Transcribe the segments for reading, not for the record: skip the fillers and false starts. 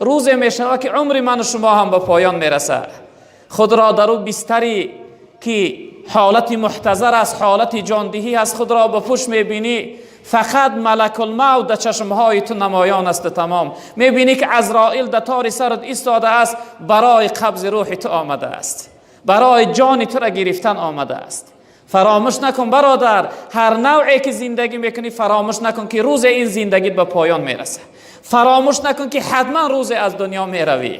Рӯзе мешавад, ки умри ману шумо ҳам ба поён мерасад. Худро дар ӯ бистаре, ки ҳолати муҳтазар аст, ҳолати ҷондиҳӣ аст, худро ба пушт мебинӣ, фақат малакулмавт дар чашмҳои ту намоён аст. Тамом мебинӣ, ки Азроил дар тори сарат истодааст, барои қабзи рӯҳи ту омадааст, барои ҷони туро гирифтан омадааст. Фаромӯш накун, бародар, ҳар навъе ки зиндагӣ мекунӣ, фаромӯш накун, ки рӯзе ин зиндагит ба поён мерасад. Фаромӯш накун, ки ҳатман рӯзе аз дунё меравӣ.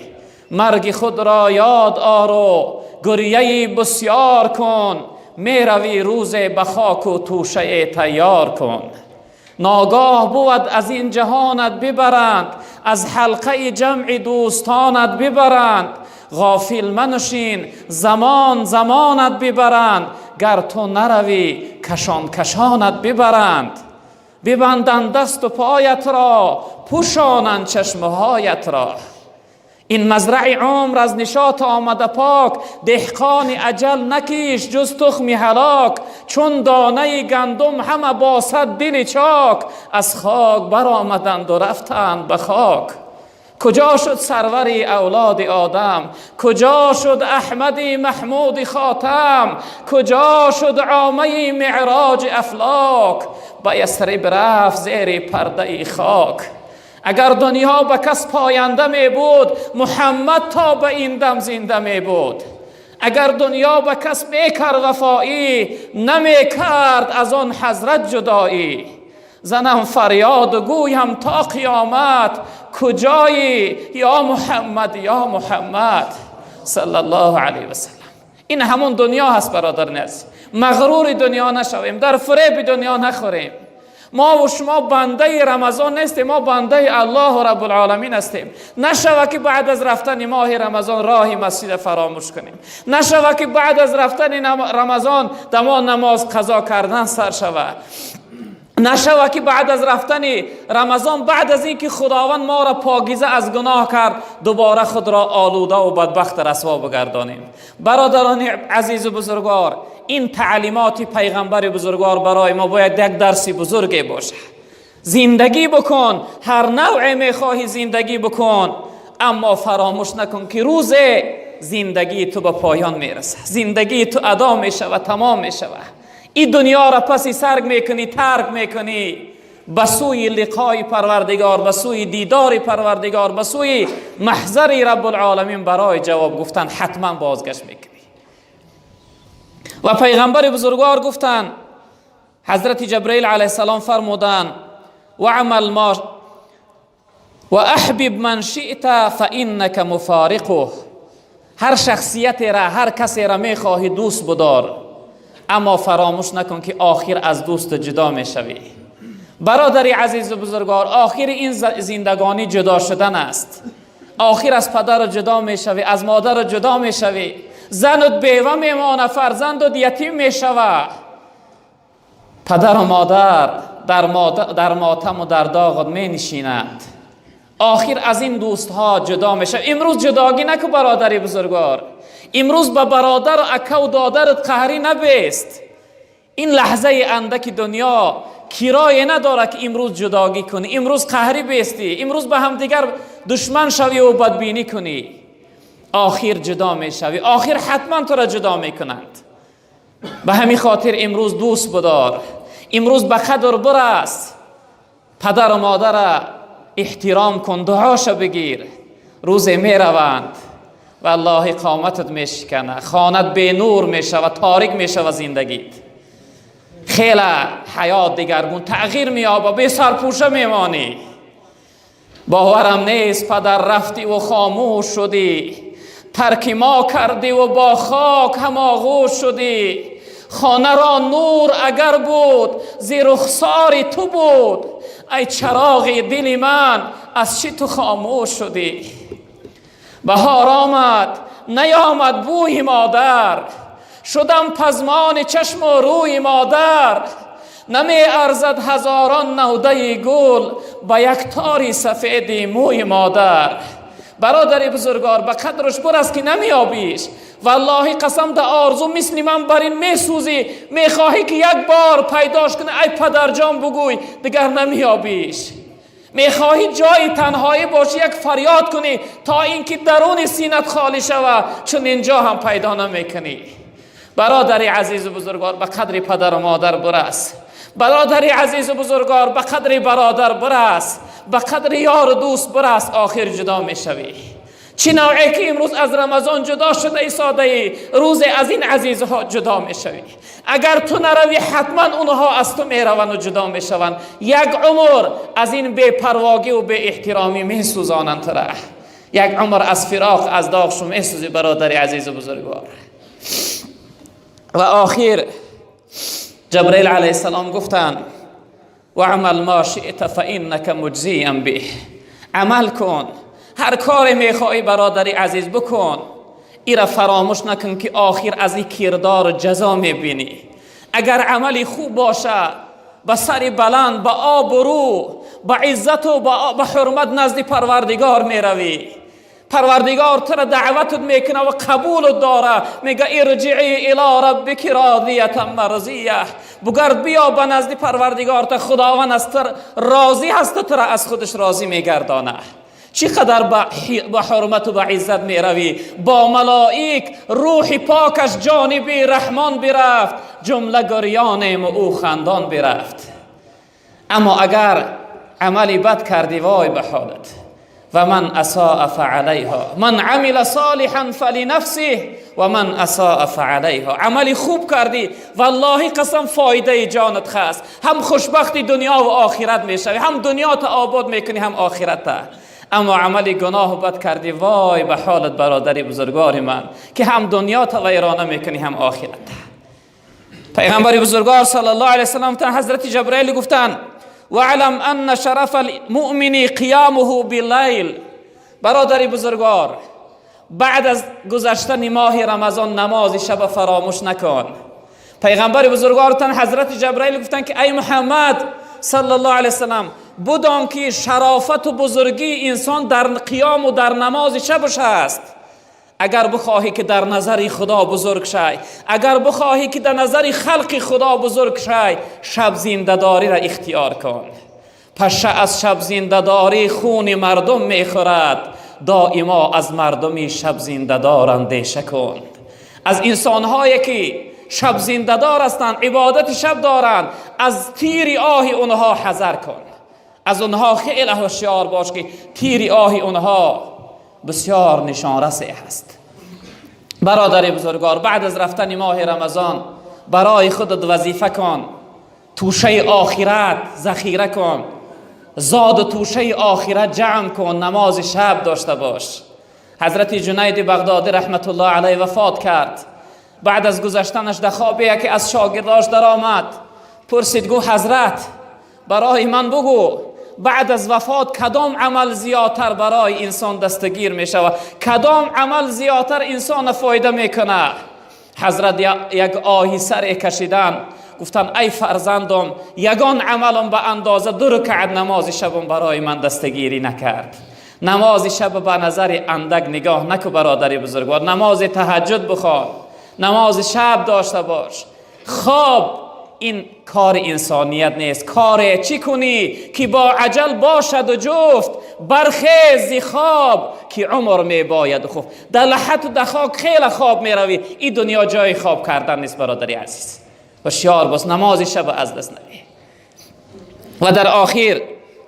Марги худро ёд ору гиряи бисёр кун, меравӣ рӯзе, ба хоку тӯшае тайёр кун. Ногоҳ бувад, аз ин ҷаҳонат бибаранд, аз ҳалқаи ҷамъи дӯстонат бибаранд. Ғофил маншин, замон замонат бибаранд, гар ту наравӣ, кашон кашонат бибаранд. Бибанданд дасту поятро, пӯшонанд чашмҳоятро. Ин мазраи умр аз нишот омада пок, деҳқони аҷал накишт ҷуз тухми ҳалок. Чун донаи гандум ҳама бо сад дили чок, аз хок баромаданд у рафтанд ба хок. Куҷо шуд сарвари авлоди Одам? Куҷо шуд Аҳмади Маҳмуди Хотам? Куҷо шуд омаи меъроҷи афлок? Ба Ясриб рафт зери пардаи хок. Агар дунё ба кас поянда мебуд, Муҳаммад то ба ин дам зинда мебуд. Агар дунё ба кас мекард вафоӣ, намекард аз он ҳазрат ҷудоӣ. Занам фарёду гӯям то қиёмат: куҷоӣ, ё Муҳаммад, ё Муҳаммад, саллаллоҳу алайҳи васаллам. Ин ҳамон дунё ҳаст, бародарони азиз. Мағрури дунё нашавем, дар фиреби дунё нахӯрем. Мо ва шумо бандаи Рамазон нестем, мо бандаи Аллоҳу Раббулъоламин ҳастем. Нашава, ки баъд аз рафтани моҳи Рамазон роҳи масҷида фаромӯш кунем. Нашава, ки баъд аз рафтани Рамазон дамо намоз қазо кардан сар шава. Нашава, ки баъд аз рафтани Рамазон, баъд аз ин ки Худованд моро покиза аз гуноҳ кард, дубора худро олуда ва бадбахт расво бигардонем. Бародарони азизу бузургвор, ин таълимоти пайғамбари бузургвор барои мо бояд як дарси бузурге бошад. Зиндагӣ бикун, ҳар навъе мехоҳӣ зиндагӣ бикун, аммо фаромӯш накун, ки рӯзе зиндагии ту ба поён мерасад, зиндагии ту адо мешавад, тамом мешавад. Ин дунёро паси сар мекунӣ, тарк мекунӣ, ба сӯи лиқои Парвардигор, ба сӯи дидори Парвардигор, ба сӯи маҳзари Раббулъоламин барои ҷавоб гуфтан ҳатман бозгашт мекунӣ. Ва пайғамбари бузургвор гуфтанд, ҳазрати Ҷабраил алайҳиссалом фармуданд: واعمل ما وأحبب من شئت فإنك مفارقه. Ҳар шахсиятера, ҳар касера мехоҳӣ, дӯст будор, аммо фаромӯш накун, ки охир аз дӯст ҷудо мешавӣ. Бародари азизу бузургвор, охири ин зиндагонӣ ҷудо шудан аст. Охир аз падару ҷудо мешавӣ, аз модару ҷудо мешавӣ, занут бева мемона, фарзандут ятим мешава. Падару модар дар мотаму дар доғат менишинанд. Охир аз ин дӯстҳо ҷудо мешавад. Имрӯз ҷудогӣ наку, бародари бузургвор. Имрӯз ба бародару акаву додарат қаҳрӣ набест. Ин лаҳзаи андаки дунё кирое надорад, ки имрӯз ҷудогӣ кунӣ, имрӯз қаҳрӣ бестӣ, имрӯз ба ҳамдигар душман шавӣ бадбинӣ кунӣ. Охир ҷудо мешавӣ, охир ҳатман туро ҷудо мекунанд. Ба ҳамин хотир имрӯз дӯст будор, имрӯз ба қадр бирас, падару модара эҳтиром кун, дуоша бигир. Рӯзе мераванд, валлоҳи, қоматат мешикана, хонат бенур мешава, торик мешава зиндагит, хеле ҳаёт дигаргун тағйир меёба, бесарпӯша мемонӣ. Боварам нест, падар, рафтиву хомӯш шудӣ, тарки мо кардиву бо хок ҳамоғӯш шудӣ. Хонаро нур агар буд, зи рухсори ту буд, ай чароғи дили ман, аз чӣ ту хомӯш шудӣ? Баҳор омад, наёмад бӯи модар, шудам пазмони чашму рӯи модар. Намеарзад ҳазорон навдаи гул ба як тори сафеди мӯи модар. Бародари бузургвор, ба қадраш бирас, ки намеёбиш. Валлоҳи қасам, да орзу мисли ман бар ин месӯзӣ, мехоҳӣ, ки як бор пайдош кунӣ, ай падарҷон бугӯй, дигар намеёбиш. Мехоҳӣ ҷои танҳоӣ бошӣ, як фарёд кунӣ, то инки даруни синат холӣ шавад, чун инҷо ҳам пайдо намекунӣ. Бародари азизу бузургвор, ба қадри падару модар бирас. Бародари азизу бузургвор, ба қадри бародар бирас, ба қадри ёру дӯст бирас. Охир ҷудо мешавӣ. Чӣ навъе ки имрӯз аз Рамазон ҷудо шуда истодаӣ, рӯзе аз ин азизҳо ҷудо мешавӣ. Агар ту наравӣ, ҳатман онҳо аз ту мераванд ва ҷудо мешаванд. Як умр аз ин бепарвогӣ ва беэҳтиромӣ месӯзонанд туро. Як умр аз фироқ, аз доғ месӯзӣ, бародари азизу бузургвор. Ва охир Ҷабраил алайҳиссалом гуфтанд: واعمل ما شئت فإنك مجزى به. Амал кун, ҳар коре мехоҳӣ, бародари азиз, бикун. Ира фаромӯш накун, ки охир аз ин кирдор ҷазо мебинӣ. Агар амали хуб бошад, ба сари баланд, ба обрӯ, ба иззату ба ҳурмат назди Парвардигор меравӣ. Парвардигор тура даъватат мекуна ва қабулат дора. Мега: ارجعي إلى ربك راضية مرضية. Бугард, биё ба назди Парвардигор та, Худованд аз ту розӣ ҳаст, тура аз худаш розӣ мегардона. Чӣ қадар ба ҳурмату ба иззат меравӣ бо малоик. Рӯҳи покаш ҷониби Раҳмон бирафт, ҷумла гирёнем, ӯ хандон бирафт. Аммо агар амали бад кардӣ, вой ба ҳолат. ومن أساء فعليها، من عمل صالحا فلنفسه ومن أساء فعليها. Амали хуб кардӣ, валлоҳи қасам, фоидаи ҷонат хаст. Ҳам хушбахти дунё ва охират мешавӣ, ҳам дунёта обод мекунӣ, ҳам охирата. Аммо амали гуноҳу бад кардӣ, вой ба ҳолат, бародари бузургвори ман, ки ҳам дунёта вайрона мекунӣ, ҳам охирата. Пайғамбари бузургвор саллаллоҳу алайҳи васаллам, ҳазрати Ҷабраил гуфтанд: واعلم أن شرف المؤمن قيامه بالليل. Бародари бузургвор, баъд аз гузаштани моҳи Рамазон намози шаба фаромӯш накун. Пайғамбари бузургвортан ҳазрати Ҷабраил гуфтанд, ки ай Муҳаммад саллаллоҳу алайҳи васаллам, будон, ки шарофату бузургии инсон дар қиёму дар намози шабаш аст. Агар бихоҳӣ, ки дар назари Худо бузург шай, агар бихоҳӣ, ки дар назари халқи Худо бузург шай, шаб зиндадориро ихтиёр кун. Паша аз шаб зиндадорӣ хуни мардум мехӯрад, доимо аз мардуми шаб зиндадор андеша кун. Аз инсонҳое ки шаб зиндадор ҳастанд, ибодати шаб доранд, аз тири оҳи онҳо ҳазар кун. Аз онҳо хеле ҳушёр бош, ки тири оҳи онҳо бисёр нишонрасе ҳаст. Бародари бузургвор, баъд аз рафтани моҳи Рамазон барои худат вазифа кун, тӯшаи охират захира кун, зоду тӯшаи охират ҷамъ кун, намози шаб дошта бош. Ҳазрати Ҷунайди Бағдодӣ раҳматуллоҳ алайҳ вафот кард. Баъд аз гузаштанаш дар хобе яке аз шогирдош даромад, пурсид, гуфт: «Ҳазрат, барои ман бугӯ, баъд аз вафот кадом амал зиёдтар барои инсон дастгир мешавад, кадом амал зиёдтар инсона фоида мекунад?» Ҳазрат як оҳи саре кашидан, гуфтанд: «Ай фарзандом, ягон амалам ба андоза ду рукаат намози шабам барои ман дастгирӣ накард». Намози шаб ба назари андак нигоҳ наку, бародари бузургвор. Намози таҳаҷҷуд бихон, намози шаб дошта бош. Хоб ин кори инсоният нест. Коре чӣ кунӣ, ки бо аҷал бошаду ҷуфт? Бархез зи хоб, ки умр мебояду хуфт. Дар лаҳату дар хок хеле хоб меравӣ. Ин дунё ҷои хоб кардан нест, бародари азиз. Ҳушёр бош, намози шаб аз даст надиҳ. Ва дар охир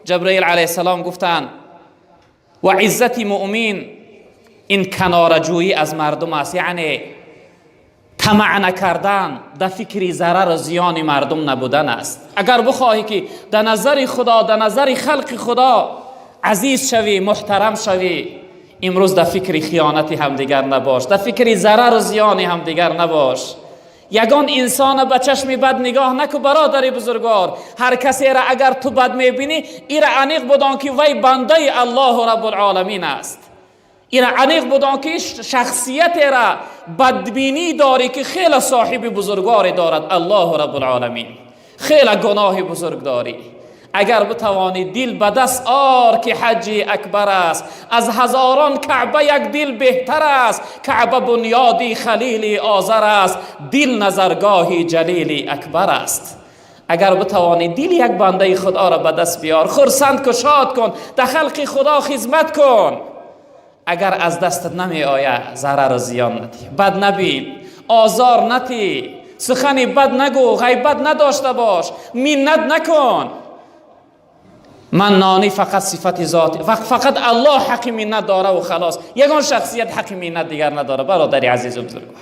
Ҷабраил алайҳиссалом гуфтанд: ва иззати муъмин ин канораҷӯӣ аз мардум аст, яъне тамаъ накардан, дар фикри зарару зиёни мардум набудан аст. Агар бихоҳӣ, ки дар назари Худо, дар назари халқи Худо азиз шавӣ, муҳтарам шавӣ, имрӯз дар фикри хиёнати ҳамдигар набош, дар фикри зарару зиёни ҳамдигар набош. Ягон инсона ба чашми бад нигоҳ наку, бародари бузургвор. Ҳар касеро агар ту бад мебинӣ, ира аниқ будон, ки вай бандаи Аллоҳу Раббулоламин аст. Ира аниқ будон, ки шахсиятеро бадбинӣ дорӣ, ки хеле соҳиби бузургворе дорад, Аллоҳу Раббулоламин. Хеле гуноҳи бузург дорӣ. Агар битавонӣ, дил ба даст ор, ки ҳаҷҷи акбар аст. Аз ҳазорон Каъба як дил беҳтар аст. Каъба бунёди Халили Озар аст, дил назаргоҳи Ҷалили Акбар аст. Агар битавонӣ, дили як бандаи худоро ба даст биёр, хурсанд кун, шод кун, дар халқи худо хизмат кун. Агар аз дастат намеояд, зарару зиён надиҳ, бад набин, озор натӣ, сухани бад нагӯ, ғайбат надошта бош, миннат накун. Маннонӣ фақат сифати зот, фақат Аллоҳ ҳаққи миннат дора ва халос. Ягон шахсият ҳаққи миннат дигар надора, бародари азизу бузургвор.